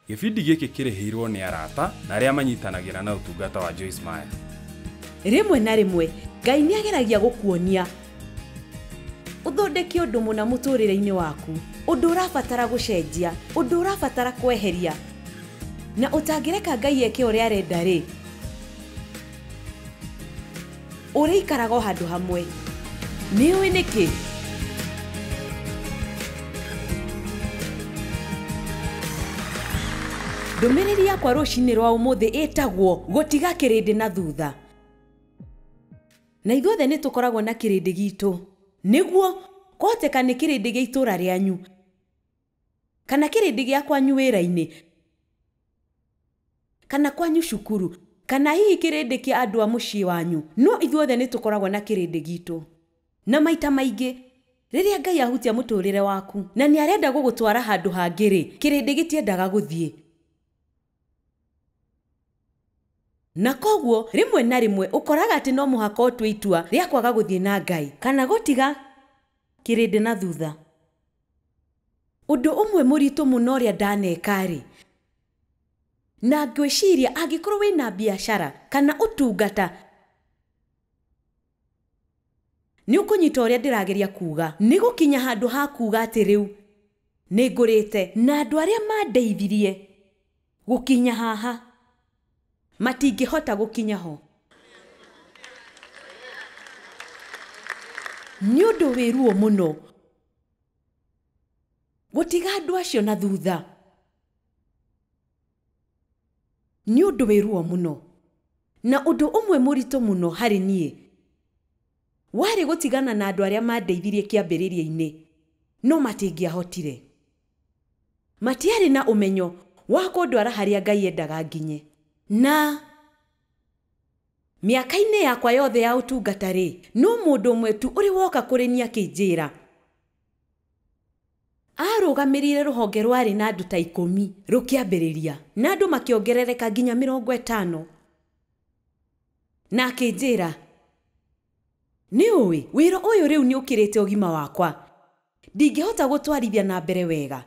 Gĩbindi gĩkĩ kĩrĩhĩirwo nĩ arata na arĩa manyitanagĩra na ũtungata wa Joyce Meyer. Rĩmwe na rĩmwe Ngai nĩ ageragia gũkuonia ũthondeke ũndũ mũna mũtũrĩre-inĩ waku, ũndũ ũrabatara gũcenjia, ũndũ ũrabatara kweheria, na ũtangĩreka Ngai eke ũrĩa arenda rĩ, ũrĩikaraga o handũ hamwe. Nĩ ũĩ nĩkĩ? Ndũmĩrĩri yakwa rũcinĩ rwa ũmũthĩ ĩtagwo gũtiga kĩrĩndĩ na thutha. Na ithuothe nĩ tũkoragwo na kĩrĩndĩ gitũ. Nĩguo kũhoteka nĩ kĩrĩndĩ gĩa itũra rĩanyu, kana kĩrĩndĩ gĩa kwanyu wĩra-inĩ, kana kwanyu cukuru, kana hihi kĩrĩndĩ kĩa andũ a mũciĩ wanyu. No ithuothe nĩ tũkoragwo na kĩrĩndĩ gitũ. Na maita maingĩ rĩrĩa Ngai ahutia mũtũrĩre waku na nĩ arenda gũgũtwara handũ hangĩ rĩ, kĩrĩndĩ gĩtiendaga gũthiĩ. Na koguo rĩmwe na rĩmwe ũkoraga atĩ no mũhaka ũtue itua rĩa kwaga gũthiĩ na Ngai kana gũtiga kĩrĩndĩ na thutha. Ũndũ ũmwe mũritũ mũno ũrĩa ndaneka rĩ, na ngwĩciria angĩkorwo wĩna biacara kana ũtungata, nĩ ũkũnyita ũrĩa ndĩrageria kuga. Nĩ gũkinya handũ ha kuga atĩ rĩu nĩ ngũrĩte, na andũ arĩa mandeithirie gũkinya haha matingĩhota gũkinya ho. Nĩ ũndũ wĩ ruo mũno gũtiga andũ acio na thutha. Nĩ ũndũ wĩ ruo mũno. Na ũndũ ũmwe mũritũ mũno harĩ niĩ warĩ gũtigana na andũ arĩa mandeithirie kĩambĩrĩria-inĩ, no matingĩahotire. Matiarĩ na ũmenyo wa kũndwara harĩa Ngai endaga nginye. Na mĩaka-inĩ yakwa yothe ya ũtungata rĩ, no mũndũ ũmwe tu ũrĩ woka kũrĩ niĩ akĩnjĩra. Arũgamĩrĩire rũhonge rwarĩ na andũ ta 10 rũkĩambĩrĩria, na andũ makĩongerereka nginya 50. Na akĩnjĩra, nĩ ũĩ wĩra ũyũ rĩu nĩ ũkĩrĩte ũgima wakwa, ndingĩhota gũtwarithia na mbere wega.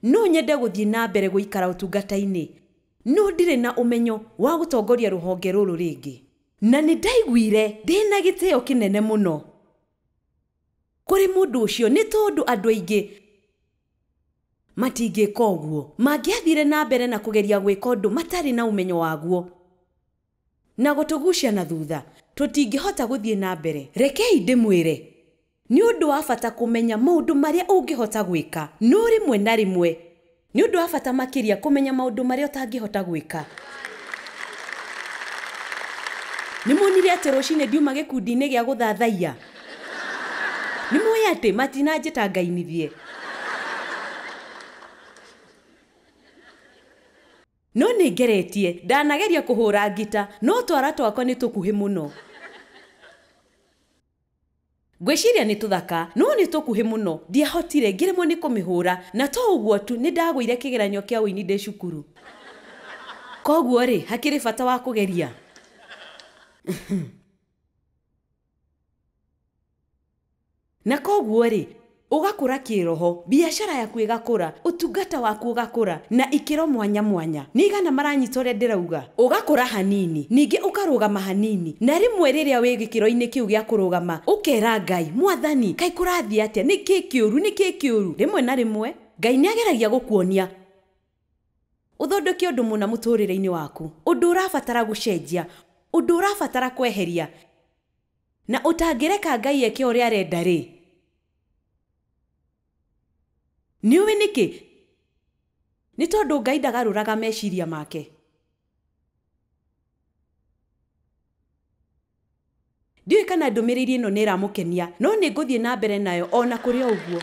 No nyende gũthiĩ na mbere gũikara ũtungata-inĩ, no ndirĩ na ũmenyo wa gũtongoria rũhonge rũrũ rĩngĩ. Na nĩ ndaiguire ndĩna gĩtĩo kĩnene mũno kũrĩ mũndũ ũcio, nĩ tondũ andũ aingĩ matingĩka ũguo. Mangĩathire na mbere na kũgeria gwĩka ũndũ matarĩ na ũmenyo waguo na gũtũgucia na thutha, tũtingĩhota gũthiĩ na mbere. Rekei ndĩmwĩre, nĩ ũndũ wa bata kũmenya maũndũ marĩa ũngĩhota gwĩka, no rĩmwe na rĩmwe nĩ ũndũ wa bata makĩria kũmenya maũndũ marĩa ũtangĩhota gwĩka. Nĩ muonire atĩ rũcinĩ ndiuma gĩkundi-inĩ gĩa gũthathaiya? Nĩ muoĩ atĩ matinanjĩta ngainithie? No nĩ ngeretie, ndanageria kũhũra ngita, no twara twakwa nĩ tũkuhĩ mũno. Ngwĩciria nĩ tũthaka, no nĩ tũkuhĩ mũno. Ndiahotire, ngĩremwo nĩ kũmĩhũra, na to ũguo tu nĩ ndagũire kĩgeranio kĩa ũini ndĩ cukuru. Koguo rĩ, hakĩrĩ bata wa kũgeria. Na koguo rĩ, ũgakũra kĩroho, biacara yaku ĩgakũra, ũtungata waku ũgakũra, na ikĩro mwanya mwanya. Nĩ igana maranyita ũrĩa ndĩrauga? Ũgakũra hanini, ningĩ ũkarũgama hanini, na rĩmwe rĩrĩa wĩ gĩkĩro-inĩ kĩu gĩa kũrũgama, ũkera Ngai, Mwathani, kaĩ kũrathiĩ atĩa? Nĩ kĩĩ kĩũru? Nĩ kĩĩ kĩũru? Rĩmwe na rĩmwe Ngai nĩ ageragia gũkuonia ũthondeke ũndũ mũna mũtũrĩre-inĩ waku, ũndũ ũrabatara gũcenjia, ũndũ ũrabatara kweheria, na ũtangĩreka Ngai eke ũrĩa arenda rĩ. Nĩ ũĩ nĩkĩ? Nĩ tondũ Ngai ndagarũraga meciria make. Ndiũĩ kana ndũmĩrĩri ĩno nĩ ĩramũkenia, no nĩ ngũthiĩ na mbere nayo ona kũrĩ o ũguo.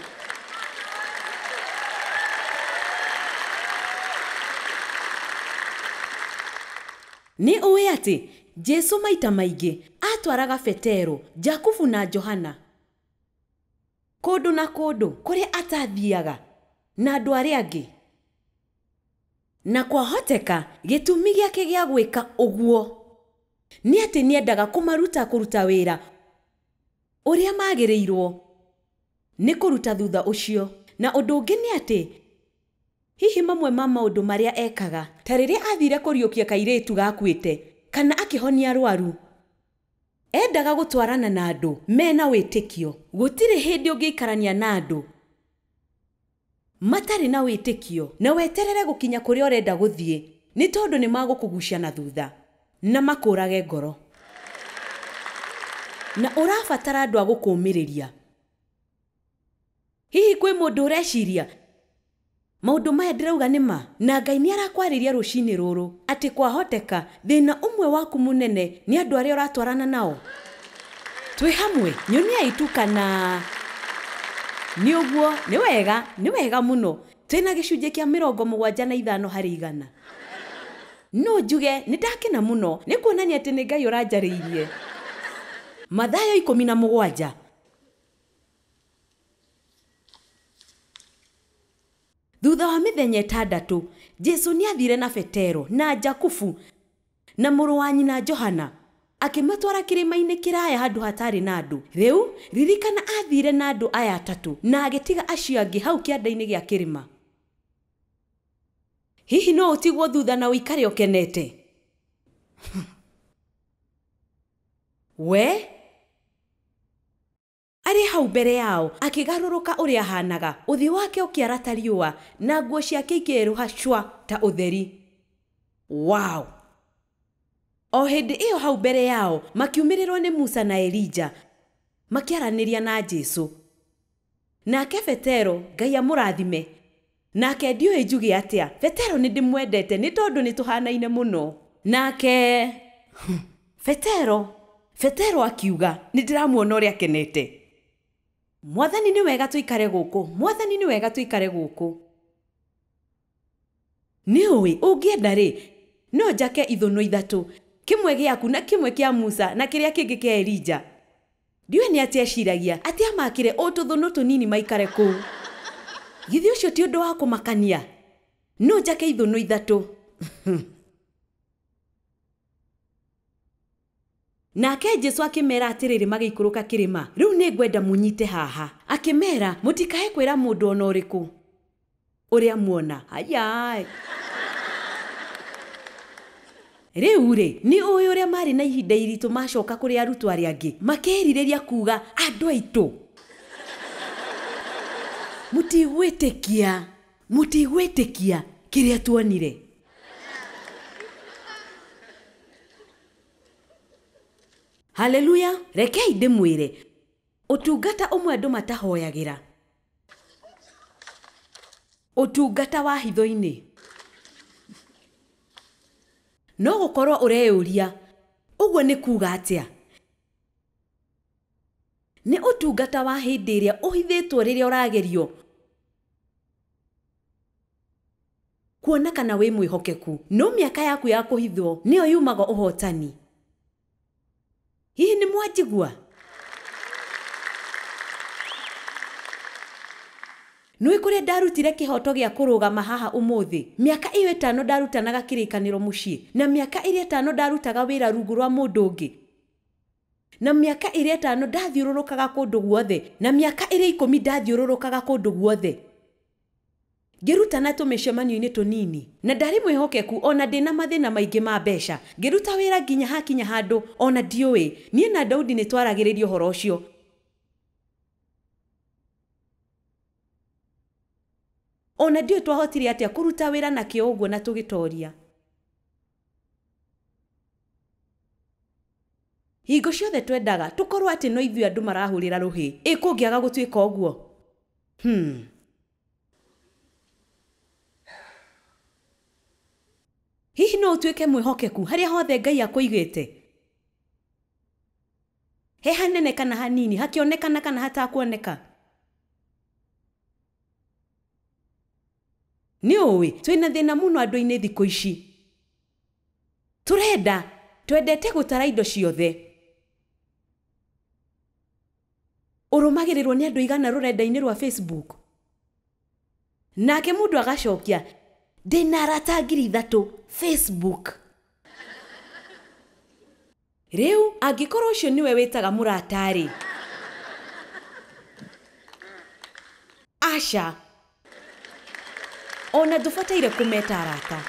Nĩ ũĩ atĩ Jesu maita maingĩ atwaraga Petero, Jakubu na Johana kũndũ na kũndũ kũrĩa atathiaga na andũ arĩa angĩ. Na kwahoteka gĩtũmi gĩake gĩa gwĩka ũguo nĩ atĩ nĩendaga kũmaruta kũruta wĩra ũrĩa magĩrĩirwo nĩ kũruta thutha ũcio. Na ũndũ ũngĩ nĩ atĩ Hihi mamwe ma maũndũ marĩa ekaga ta rĩrĩa athire kũriũkia kairĩtu gakuĩte kana akĩhonia arwaru. Endaga gũtwarana na andũ mena wĩtĩkio. Gũtirĩ hĩndĩ ũngĩikarania na andũ matarĩ na wĩtĩkio na weterere gũkinya kũrĩa ũrenda gũthiĩ, nĩ tondũ nĩ magũkũgucia na thutha na makũrage ngoro. Na ũrabatara andũ a gũkũũmĩrĩria. Hihi kwĩ mũndũ ũreciria maũndũ maya ndĩrauga nĩ ma? Na Ngai nĩ arakwarĩria rũcinĩ rũrũ atĩ kwahoteka thĩna ũmwe waku mũnene nĩ andũ arĩa ũratwarana nao. Twĩ hamwe, nyonia itu kana nĩ ũguo? Nĩ wega, nĩ wega mũno. Twĩna gĩcunjĩ kĩa 75 harĩ 100. No njuge nĩ ndakena mũno nĩ kuonania atĩ nĩ Ngai ũranjarĩirie. Mathayo 17. Thutha wa mĩthenya 6, Jesu nĩ athire na Petero na Jakubu na mũrũ wa nyina Johana, akĩmatwara kĩrĩma-inĩ kĩraya handũ hatarĩ na andũ. Rĩu ririkana athire na andũ aya 3 na agĩtiga acio angĩ hau kĩanda-inĩ gĩa kĩrĩma. Hihi no ũtigwo thutha na ũikare ũkenete? We arĩ hau mbere yao akĩgarũrũka ũrĩa ahanaga, ũthiũ wake ũkĩara ta riũa na nguo ciake ikĩerũha cwa ta ũtheri. Wow! O hĩndĩ ĩyo hau mbere yao makiumĩrĩrwo nĩ Musa na Elija makĩaranĩria na Jesu. Nake Petero, Ngai amũrathime. Nake ndiũĩ njuge atĩa, Petero nĩ ndĩmwendete nĩ tondũ nĩ tũhanaine mũno. Nake Petero akiuga, nĩ ndĩramuona ũrĩa akenete. Mwathani nĩ wega tũikare gũkũ, Mwathani nĩ wega tũikare gũkũ. Nĩ ũĩ ũngĩenda rĩ, no njake ithũnũ 3, kĩmwe gĩaku na kĩmwe kĩa Musa na kĩrĩa kĩngĩ kĩa Elija. Ndiũĩ nĩ atĩa eciragia atĩ amakire o tũthũnũ tũnini maikare kũu. Githĩ ũcio ti ũndũ wa kũmakania? No njake ithũnũ 3. Nake Jesu akĩmera atĩrĩrĩ magĩikũrũka kĩrĩma, rĩu nĩ ngwenda mũnyite haha. Akĩmera mũtikae kwĩra mũndũ ona ũrĩkũ ũrĩa muona. Ayai. Rĩu rĩ, nĩ ũĩ ũrĩa marĩ na ihinda iritũ macoka kũrĩ arutwo arĩa angĩ, makĩrirĩria kuga andũ aitũ mũtigwĩtĩkia, mũtigwĩtĩkia kĩrĩa tuonire. Haleluya. Rekei ndĩmwĩre, ũtungata ũmwe andũ matahoyagĩra, ũtungata wa hitho-inĩ. No gũkorwo ũreyũria ũguo nĩ kuga atĩa? Nĩ ũtungata wa hĩndĩ ĩrĩa ũhithĩtwo rĩrĩa ũragerio kuona kana wĩ mwĩhokeku. No mĩaka yaku ya kũhithwo nĩyo yumaga ũhotani. Hihi nĩ mwanjigua? Nĩũĩ kũrĩa ndarutire kĩhoto gĩa kũrũgama haha ũmũthĩ? Mĩaka ĩyo 5 ndarutanaga kĩrĩkanĩro mũciĩ, na mĩaka ĩrĩa 5 ndarutaga wĩra rungu rwa mũndũ ũngĩ, na mĩaka ĩrĩa 5 ndathiũrũrũkaga kũndũ guothe, na mĩaka ĩrĩa 10 ndathiũrũrũkaga kũndũ guothe ngĩrutana tũmĩcemanio-inĩ tũnini. Na ndarĩ mwĩhokeku ona ndĩna mathĩna maingĩ ma mbeca, ngĩruta wĩra nginya hakinya handũ ona ndiũĩ. Niĩ na Daudi nĩ twaragĩrĩria ũhoro ũcio. Ona ndiũĩ twahotire atĩa kũruta wĩra na kĩo ũguo na tũgĩtoria. Hingo ciothe twendaga tũkorwo atĩ no ithuĩ andũ marahũrĩra rũhĩ. Ĩ kũngĩaga gũtuĩka ũguo? Hihi no ũtuĩke mwĩhokeku harĩa hothe Ngai akũigĩte? He hanene kana hanini, hakĩonekana kana hatakuoneka? Nĩ ũĩ twĩna thĩna mũno andũ-inĩ thikũ ici. Tũrenda, twendete gũtara indo ciothe. Ũrũmagĩrĩrwo nĩ andũ 100 rũrenda-inĩ rwa Facebook. Nake mũndũ agacokia, ndĩna arata 3,000 Facebook. Rĩu angĩkorwo ũcio nĩwe wĩtaga mũrata-rĩ, aca. Ona ndũbataire kũmeta arata.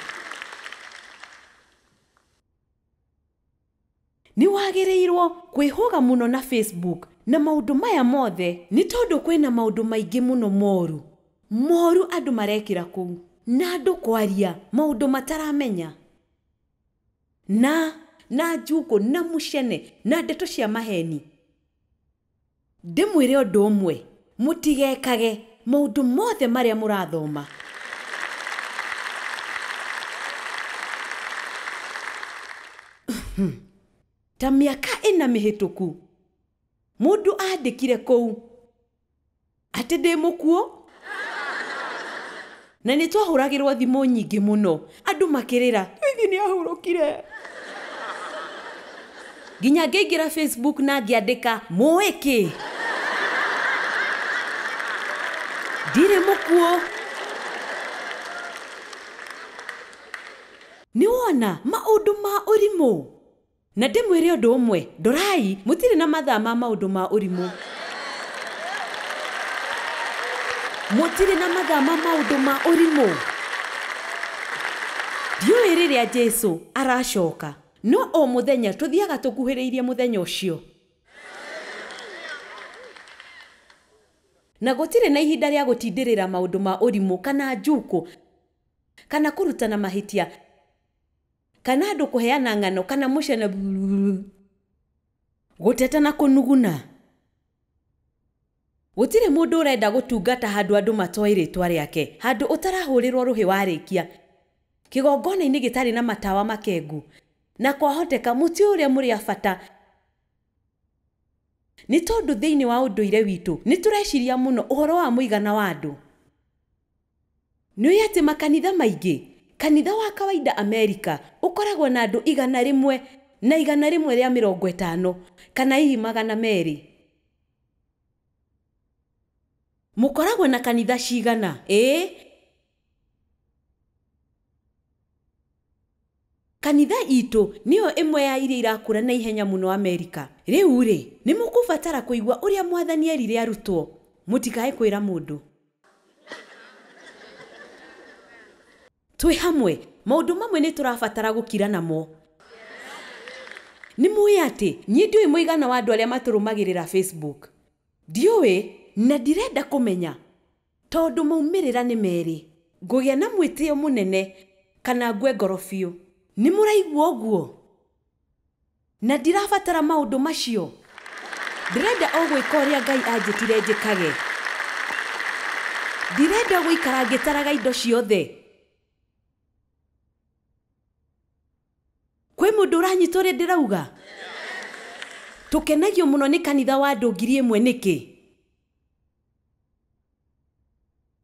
Nĩ wagĩrĩirwo kwĩhũga mũno na Facebook na maũndũ maya mothe nĩ tondũ kwĩna maũndũ maingĩ mũno moru. Moru andũ marekĩra kũu na andũ kwaria maũndũ mataramenya. Na njukũ na mucene na ndeto cia maheni. Ndĩmwĩre ũndũ ũmwe, mũtigekage maũndũ mothe marĩa mũrathoma. Ta mĩaka 4 mĩhĩtũku mũndũ andĩkire kũu atĩ ndĩ mũkuũ, na nĩ twahũragĩrwo thimũ nyingĩ mũno andũ makĩrĩra hihi nĩ ahurũkire. Nginya ngĩingĩra Facebook na ngĩandĩka mũĩ kĩ, ndirĩ mũkuũ. Nĩ wona maũndũ ma ũrimũ. Na ndĩmwĩre ũndũ ũmwe, ndorai mũtirĩ na mathaa ma maũndũ ma ũrimũ. Mũtirĩ na mathaa ma maũndũ ma ũrimũ. Ndiũĩ rĩrĩa Jesũ aracoka, no o mũthenya tũthiaga tũkuhĩrĩirie mũthenya ũcio. Na gũtirĩ na ihinda rĩa gũtindĩrĩra maũndũ ma ũrimũ kana njukũ kana kũrutana mahĩtia kana andũ kũheana ng'ano kana mũcene gũteta na kũnuguna. Gũtirĩ mũndũ ũrenda gũtungata handũ andũ matoĩ rĩtwa rĩake, handũ ũtarahũrĩrwo rũhĩ warĩkia, kĩgongona-inĩ gĩtarĩ na matawa makengu, na kwahoteka mũti ũrĩa mũrĩ a bata nĩ tondũ thĩinĩ wa ũndũire witũ nĩ tũreciria mũno ũhoro wa mũigana wa andũ. Nĩũĩ atĩ makanitha maingĩ, kanitha wa kawaida Amerika ũkoragwo na andũ 100 na 150 kana hihi 200. Mũkoragwo na kanitha cigana? Ĩĩ. Kanitha itũ nĩyo ĩmwe ya iria irakũra na ihenya mũno Amerika. Rĩu rĩ, nĩ mũkũbatara kũigua ũrĩa mwathani erire arutwo, mũtikae kwĩra mũndũ. Twĩ hamwe, maũndũ mamwe nĩ tũrabatara gũkira namo. Nĩ mũĩ atĩ niĩ ndiũĩ mũigana wa andũ arĩa matũrũmagĩrĩra Facebook. Ndiũĩ na ndirenda kũmenya tondũ maumĩrĩra nĩ merĩ, ngũgĩa na mwĩtĩo mũnene kana ngue ngoro biũ. Nĩ mũraigua ũguo? Na ndirabatara maũndũ macio. Ndĩrenda o gwĩka ũrĩa Ngai anjĩtire njĩkage. Ndirenda gũikara ngĩtaraga indo ciothe. Kwĩ mũndũ ũranyita ũrĩa ndĩrauga? Tũkenagio mũno nĩ kanitha wa andũ 1000 nĩkĩ?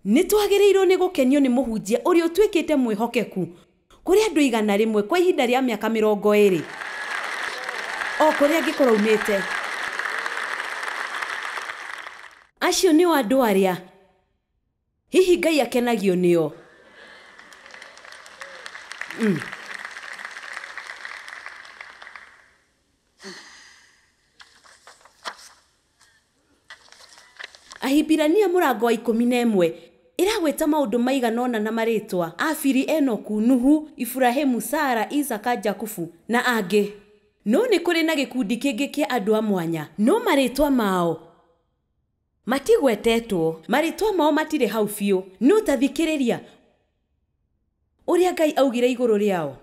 Nĩ twagĩrĩirwo nĩ gũkenio nĩ mũhunjia ũrĩa ũtuĩkĩte mwĩhokeku kũrĩ andũ 100 kwa ihinda rĩa mĩaka 20 o kũrĩa angĩkorwo aumĩte. Acio nĩo andũ arĩa hihi Ngai akenagio nĩo. Ahibirania mũrango wa 11 ĩragweta maũndũ maigana ũna na marĩtwa: Abiri, Enoku, Nuhu, Iburahĩmu, Sara, Isaka, Jakubu na angĩ. No nĩ kũrĩ na gĩkundi kĩngĩ kĩa andũ a mwanya, no marĩtwa mao matigwetetwo. Marĩtwa mao matirĩ hau biũ. No ta thikĩrĩria ũrĩa Ngai augire igũrũ rĩao.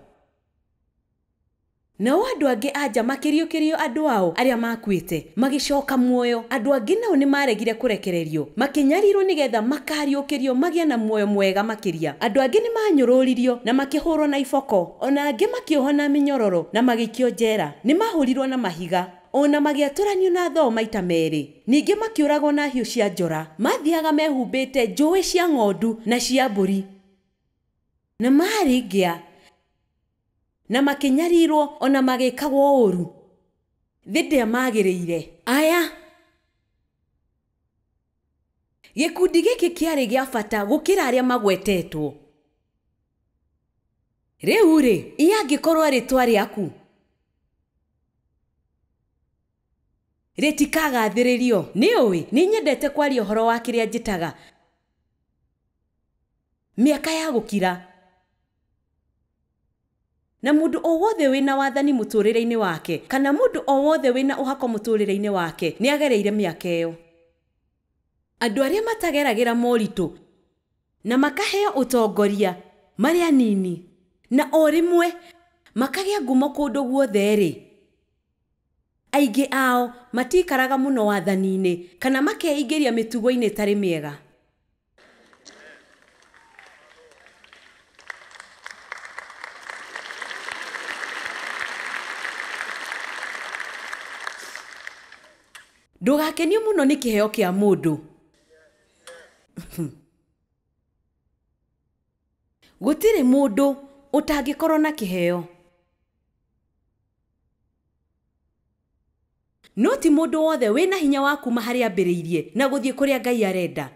Nao andũ angĩ anja makĩriũkĩrio andũ ao arĩa makuĩte magĩcoka muoyo. Andũ angĩ nao nĩ maregire kũrekererio, makĩnyarirwo nĩgetha makariũkĩrio magĩe na muoyo mwega makĩria. Andũ angĩ nĩ manyũrũririo na makĩhũrwo na iboko, ona angĩ makĩohwo na mĩnyororo na magĩikio njera. Nĩ mahũrirwo na mahiga, ona magĩatũranio na thoo maita 2. Ningĩ makĩũragwo na hiũ cia njora. Mathiaga mehumbĩte njũĩ cia ng'ondu na cia mbũri, na maarĩ ngĩa na makĩnyarirwo ona magĩkagwo ũũru. Thĩ ndĩamagĩrĩire. Aya, gĩkundi gĩkĩ kĩarĩ gĩa bata gũkĩra arĩa magwetetwo. Rĩu rĩ, ĩ angĩkorwo rĩtwa rĩaku rĩtikagathĩrĩrio? Nĩ ũĩ nĩ nyendete kwaria ũhoro wa kĩrĩa njĩtaga Mĩaka ya gũkira. Na mũndũ o wothe wĩna wathani mũtũrĩre-inĩ wake kana mũndũ o wothe wĩna ũhako mũtũrĩre-inĩ wake nĩ agereire mĩaka ĩyo. Andũ arĩa matageragĩra moritũ na makaheo ũtongoria marĩ anini na o rĩmwe makagĩa ngumo kũndũ guothe rĩ, aingĩ ao matikaraga mũno wathani-inĩ kana makeingĩria mĩtugo-inĩ ĩtarĩ mĩega. Ndũgakenio mũno nĩ kĩheo kĩa mũndũ. Gũtirĩ mũndũ ũtangĩkorwo na kĩheo. No ti mũndũ wothe wĩna hinya wa kuma harĩa ambĩrĩirie na gũthiĩ kũrĩa Ngai arenda.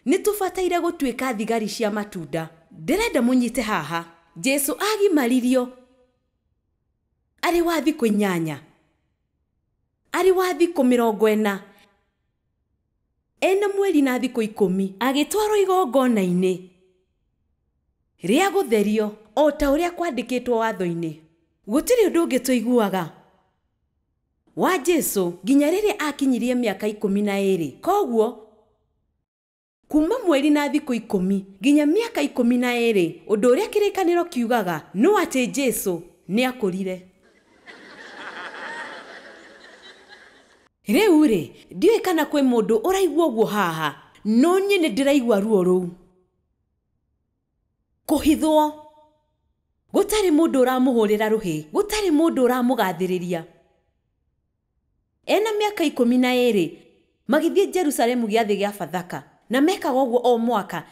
Nĩ tũbataire gũtuĩka thigari cia matunda. Ndĩrenda mũnyite haha. Jesu agimaririo arĩ wa thikũ 8, arĩ wa thikũ 40, ena mweri na thikũ 10, agĩtwarwo igongona-inĩ rĩa gũtherio o ta ũrĩa kwandĩkĩtwo watho-inĩ. Gũtirĩ ũndũ ũngĩ tũiguaga wa Jesu nginya rĩrĩa akinyirie mĩaka 12. Koguo kuma mweri na thikũ 10 nginya mĩaka 12, ũndũ ũrĩa kĩrĩkanĩro kiugaga no atĩ Jesu nĩ akũrire. Rĩu rĩ, ndiũĩ kana kwĩ mũndũ ũraigua ũguo haha, no niĩ nĩ ndĩraigua ruo rũu. Kũhithwo, gũtarĩ mũndũ ũramũhũrĩra rũhĩ, gũtarĩ mũndũ ũramũgathĩrĩria. Ena mĩaka 12 magĩthiĩ Jerusalemu gĩathĩ gĩa Bathaka, na mekaga ũguo o mwaka.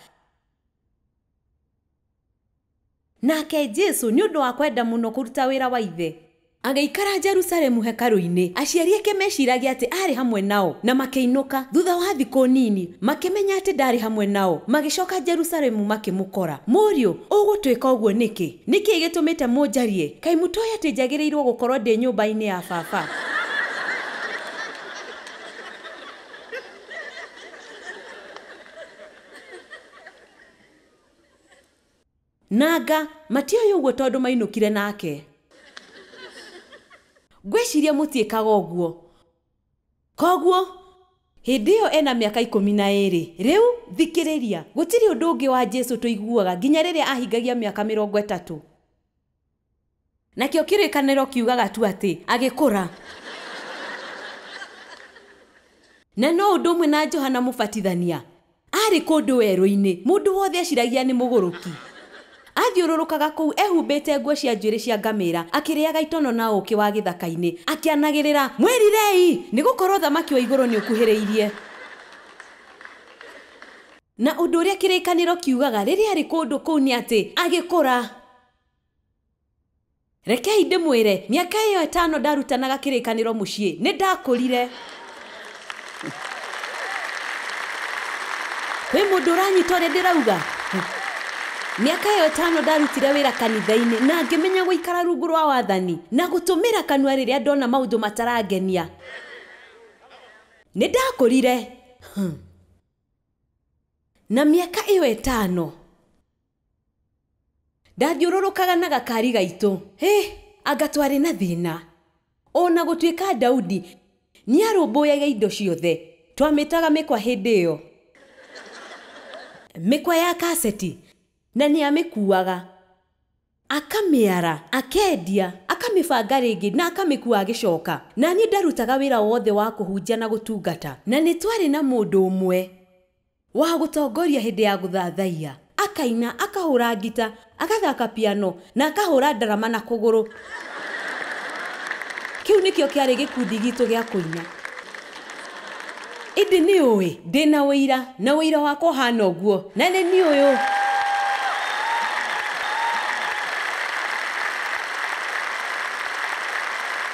Nake Jesu nĩ ũndũ wa kwenda mũno kũruta wĩra wa ithe, agĩikara Jerusalemu hekarũ-inĩ. Aciari ake meciragia atĩ arĩ hamwe nao na makĩinũka. Thutha wa thikũ nini makĩmenya atĩ ndarĩ hamwe nao, magĩcoka Jerusalemu makĩmũkora. Mũriũ, ũgũtwĩka ũguo nĩkĩ? Nĩkĩ gĩtũmĩte mũnjarie? Kaĩ mũtoĩ atĩ njagĩrĩirwo gũkorwo ndĩ nyũmba-inĩ ya baba? Nanga matioĩ ũguo tondũ mainũkire nake. Ngwĩciria mũtiĩkaga ũguo. Koguo hĩndĩ ĩyo ena mĩaka 12. Rĩu thikĩrĩria, gũtirĩ ũndũ ũngĩ wa Jesu tũiguaga nginya rĩrĩa ahingagia mĩaka 30. Nakĩo kĩrĩkanĩro kiugaga tu atĩ agĩkũra. Na no ũndũ ũmwe na Johana Mũbatithania, arĩ kũndũ werũ-inĩ, mũndũ wothe eciragia nĩ mũgũrũki. Athiũrũrũkaga kũu ehumbĩte nguo cia njuĩrĩ cia ngamĩra, akĩrĩaga itono na ũũkĩ wa gĩthaka-inĩ, akĩanagĩrĩra, mwĩrirei, nĩ gũkorwo thamaki wa igũrũ nĩ ũkuhĩrĩirie. Na ũndũ ũrĩa kĩrĩkanĩro kiugaga rĩrĩa arĩ kũndũ kũu nĩ atĩ agĩkũra. Rekei ndĩmwĩre, mĩaka ĩyo 5 ndarutanaga kĩrĩkanĩro mũciĩ, nĩ ndakũrire. Kwĩ mũndũ ũranyita ũrĩa ndĩrauga? Mĩaka ĩyo 5 ndarutire wĩra kanitha-inĩ na ngĩmenya gũikara rungu rwa wathani na gũtũmĩra kanua rĩrĩa ndona maũndũ matarangenia. Nĩ ndakũrire. Na mĩaka ĩyo 5 ndathiũrũrũkaga na gakari gaitũ. Hĩ, anga twarĩ na thĩna. Ona gũtuĩka Daudi nĩarũmbũyagia indo ciothe, twamĩtaga mĩkwa hĩndĩ ĩyo, mĩkwa ya kaseti, na nĩamĩkuaga, akamĩara, akendia, akamĩbanga rĩngĩ na akamĩkua agĩcoka. Na niĩ ndarutaga wĩra wothe wa kũhunjia na gũtungata, na nĩ twarĩ na mũndũ ũmwe wa gũtongoria hĩndĩ ya gũthathaiya. Akaina, akahũra ngita, agathaka piano na akahũra ndarama na kũgũrũ. Kĩu nĩkĩo kĩarĩ gĩkundi gitũ gĩa kũina. Ĩndĩ nĩ ũĩ ndĩna ũira, na ũira wakwa ũhana ũguo, na nĩ niĩ ũyũ.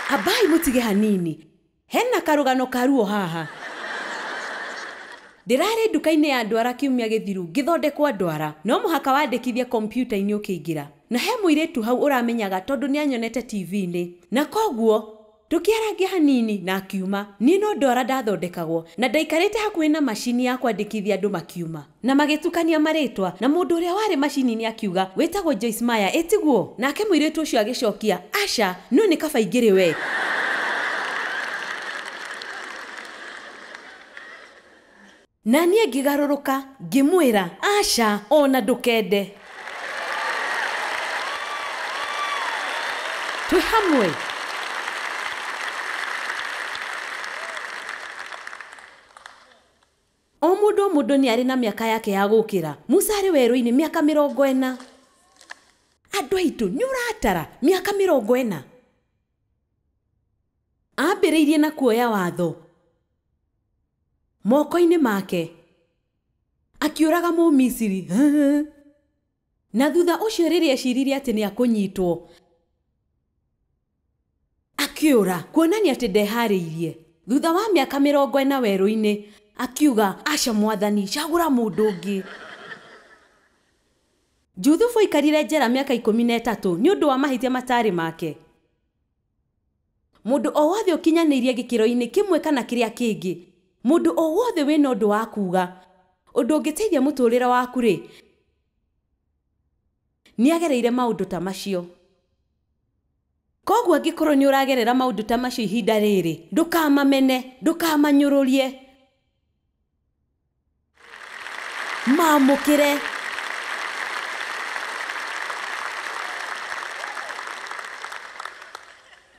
Ambai mũtige hanini, hena karũgano ka ruo haha. Ndĩrarĩ nduka-inĩ ya ndwara kiumia gĩthiru ngĩthondekwo ndwara. No mũhaka wandĩkithie kompiuta-inĩ ũkĩingĩra. Na he mũirĩtu hau ũramenyaga tondũ nĩanyonete TV-inĩ. Na koguo Tũkĩarangia hanini na akiuma. Niĩ no ndwara ndathondekagwo na ndaikarĩte hakuhĩ na macini ya kwandĩkithia andũ makiuma. Na magĩtukania marĩtwa na mũndũ ũrĩa warĩ macini-inĩ akiuga, wĩtagwo Joyce Meyer, ĩtiguo? Nake mũirĩtu ũcio agĩcokia, aca, no nĩ kaba ingĩrĩ we. Na niĩ ngĩgarũrũka ngĩmwĩra, aca, ona ndũkende. Twĩ hamwe. O mũndũ nĩ arĩ na mĩaka yake ya gũkĩra. Musa arĩ werũ-inĩ mĩaka 40. Andũ aitũ nĩ ũratara mĩaka 40. Ambĩrĩirie na kuoya watho moko-inĩ make, akiũraga Mũmisiri. Na thutha ũcio rĩrĩa eciririe atĩ nĩ akũnyitwo, akiũra, kuonania atĩ ndeharĩirie. Thutha wa mĩaka 40 werũ-inĩ, akiuga, aca mwathani, cagũra mũndũ ũngĩ. Juthubu aikarire njera mĩaka 13 nĩ ũndũ wa mahĩtia matarĩ make. Mũndũ o wothe ũkinyanĩirie gĩkĩro-inĩ kĩmwe kana kĩrĩa kĩngĩ, mũndũ o wothe wĩna ũndũ wa kuuga, ũndũ ũngĩteithia mũtũrĩre waku rĩ, nĩagereire maũndũ ta macio. Koguo angĩkorwo nĩ ũragerera maũndũ ta macio ihinda rĩrĩ, ndũkamamene, ndũkamanyũrũrie, mamũkĩre.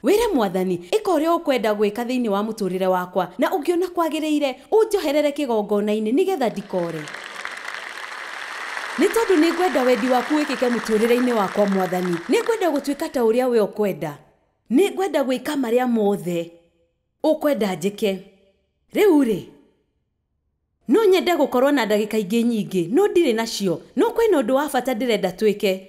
Wĩre mwathani, ĩka ũrĩa ũkwenda gwĩka thĩinĩ wa mũtũrĩre wakwa, na ũngĩona kwagĩrĩire, ũnjoherere kĩgongona-inĩ nĩgetha ndikore. Nĩ tondũ nĩngwenda wendi waku wĩkĩke mũtũrĩre-inĩ wakwa mwathani. Nĩngwenda gũtuĩka ta ũrĩa we ũkwenda. Nĩngwenda gwĩka marĩa mothe ũkwenda njĩke. Rĩu rĩ, no nyende gũkorwo na ndagĩka ingĩ nyingĩ, no ndirĩ nacio. No kwĩna ũndũ wa bata ndĩrenda twĩke.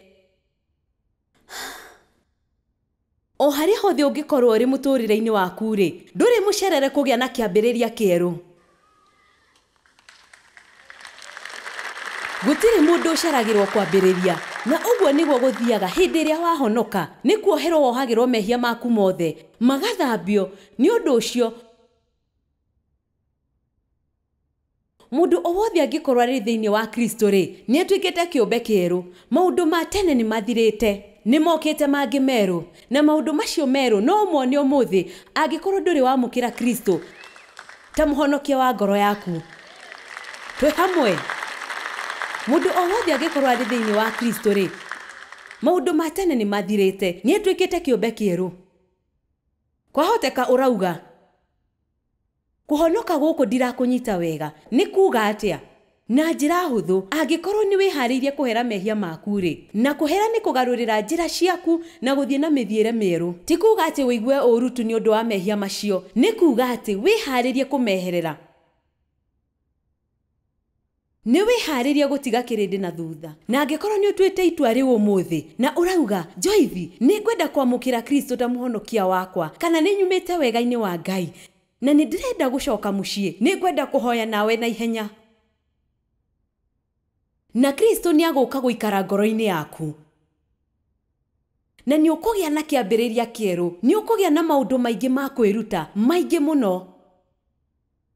O harĩa hothe ũngĩkorwo ũrĩ mũtũrĩre-inĩ waku rĩ, ndũrĩ mũcerere kũgĩa na kĩambĩrĩria kĩerũ. Gũtirĩ mũndũ ũceragĩrwo kwambĩrĩria, na ũguo nĩguo gũthiaga hĩndĩ ĩrĩa wahonoka. Nĩ kuoherwo wohagĩrwo mehia maku mothe, magathambio. Nĩ ũndũ ũcio, mũndũ o wothe angĩkorwo arĩ thĩinĩ wa Kristo rĩ, nĩ atuĩkĩte kĩũmbe kĩerũ. Maũndũ ma tene nĩ mathirĩte, nĩ mokĩte mangĩ merũ, na maũndũ macio merũ no ũmone ũmũthĩ angĩkorwo ndũrĩ wamũkĩra Kristo ta mũhonokia wa ngoro yaku. Twĩ hamwe. Mũndũ o wothe angĩkorwo arĩ thĩinĩ wa Kristo rĩ, maũndũ ma tene nĩ mathirĩte, nĩ atuĩkĩte kĩũmbe kĩerũ. Kwahoteka ũrauga, kũhonoka gũkũ ndirakũnyita wega, nĩ kuuga atĩa? Na njĩra hũthũ, angĩkorwo nĩ wĩharĩirie kũhera mehia maku rĩ, na kũhera nĩ kũgarũrĩra njĩra ciaku na gũthiĩ na mĩthiĩre mĩerũ. Ti kuuga atĩ ũigue ũũru tu nĩ ũndũ wa mehia macio, nĩ kuuga atĩ wĩharĩrie kũmeherera. Nĩ wĩharĩrie gũtiga kĩrĩndĩ na thutha. Na angĩkorwo nĩ ũtuĩte itua rĩu ũmũthĩ na ũrauga, Joyce, nĩ ngwenda kwamũkĩra Kristo ta mũhonokia wakwa, kana nĩ nyumĩte wega-inĩ wa Ngai na nĩ ndĩrenda gũcoka mũciĩ, nĩ ngwenda kũhoya nawe na ihenya. Na Kristo nĩ agũka gũikara ngoro-inĩ yaku. Na nĩ ũkũgĩa na kĩambĩrĩria kĩerũ, nĩ ũkũgĩa na maũndũ maingĩ ma kwĩruta, maingĩ mũno.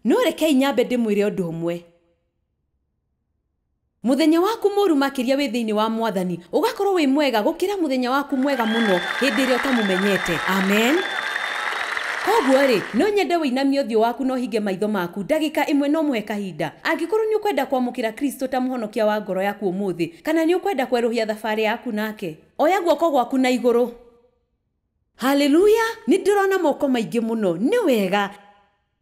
No rekei nyambe ndĩmwĩre ũndũ ũmwe. Mũthenya waku mũũru makĩria wĩ thĩinĩ wa mwathani ũgakorwo wĩ mwega gũkĩra mũthenya waku mwega mũno hĩndĩ ĩrĩa ũtamũmenyete. Amen. Koguo rĩ, no nyende wĩinamie ũthiũ waku na ũhinge maitho maku ndagĩka ĩmwe no mũhe kahinda. Angĩkorwo nĩ ũkwenda kwamũkĩra Kristo ta mũhonokia wa ngoro yaku ũmũthĩ, kana nĩ ũkwenda kwerũhia thabarĩ yaku nake, oya guoko gwaku na igũrũ. Haleluya! Nĩ ndĩrona moko maingĩ mũno. Nĩ wega.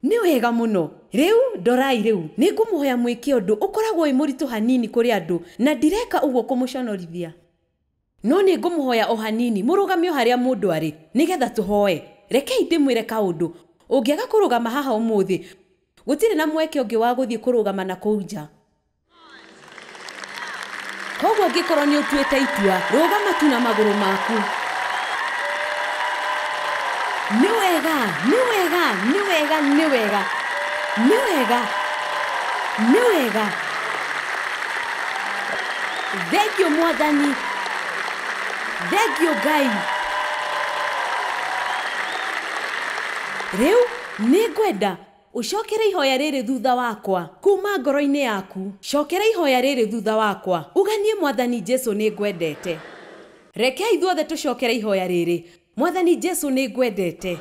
Nĩ wega mũno. Rĩu ndorai rĩu, nĩ ngũmũhoya mwĩke ũndũ ũkoragwo wĩ mũritũ hanini kũrĩ andũ, na ndireka ũguo kũmũconorithia. No nĩ ngũmũhoya o hanini mũrũgame o harĩa mũndũ arĩ, nĩgetha tũhoe. Rekei ndĩmwĩre kaũndũ, ũngĩaga kũrũgama haha ũmũthĩ, gũtirĩ na mweke ũngĩ wa gũthiĩ kũrũgama na kũu nja. Koguo angĩkorwo nĩ ũtuĩte itua, rũgama tu na magũrũ maku. Nĩ wega, nĩ wega, nĩ wega, nĩ wega. Nĩ wega, nĩ wega. Thengiũ mwathani, thengiũ Ngai. Rĩu nĩ ngwenda ũcokere ihoya rĩrĩ thutha wakwa kuma ngoro-inĩ yaku. Cokera ihoya rĩrĩ thutha wakwa, uganie Mwathani Jesu nĩ ngwendete. Reke ithuothe tũcokere ihoya rĩrĩ. Mwathani Jesu nĩ ngwendete.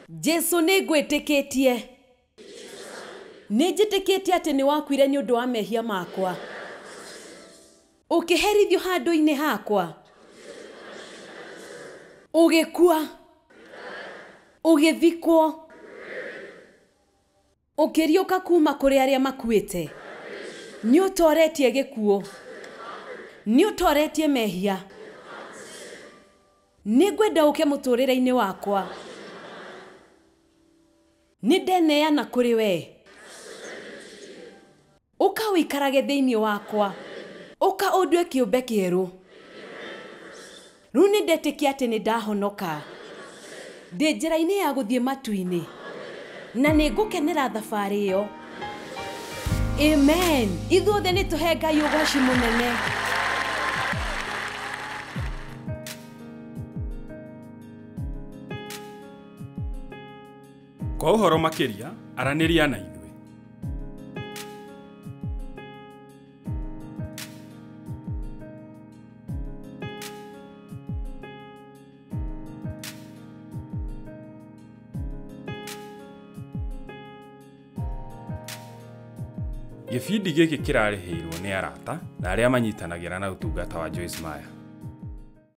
Jesu nĩ ngwĩtĩkĩtie. Nĩ njĩtĩkĩtie atĩ nĩ wakuire nĩ ũndũ wa mehia makwa, ũkĩherithio handũ-inĩ hakwa, ũgĩkua, ũgĩthikwo, ũkĩriũka kuma kũrĩ arĩa makuĩte. Nĩ ũtoretie gĩkuũ, nĩ ũtoretie mehia. Nĩ ngwenda ũke mũtũrĩre-inĩ wakwa. Nĩ ndeneana kũrĩ we. Ũka ũikarage thĩinĩ wakwa, ũka ũndue kĩũmbe kĩerũ. Rĩu nĩ ndetĩkia atĩ nĩ ndahonoka, ndĩ njĩra-inĩ ya gũthiĩ matu-inĩ, na nĩ ngũkenera thabarĩ ĩyo. Amen. Ithuothe nĩ tũhe Ngai ũgoci mũnene. Kwa ũhoro makĩria, aranĩria na ithuĩ. Gĩbindi gĩkĩ kĩrarĩhĩirwo nĩ arata na arĩa manyitanagĩra na ũtungata wa Joyce Meyer.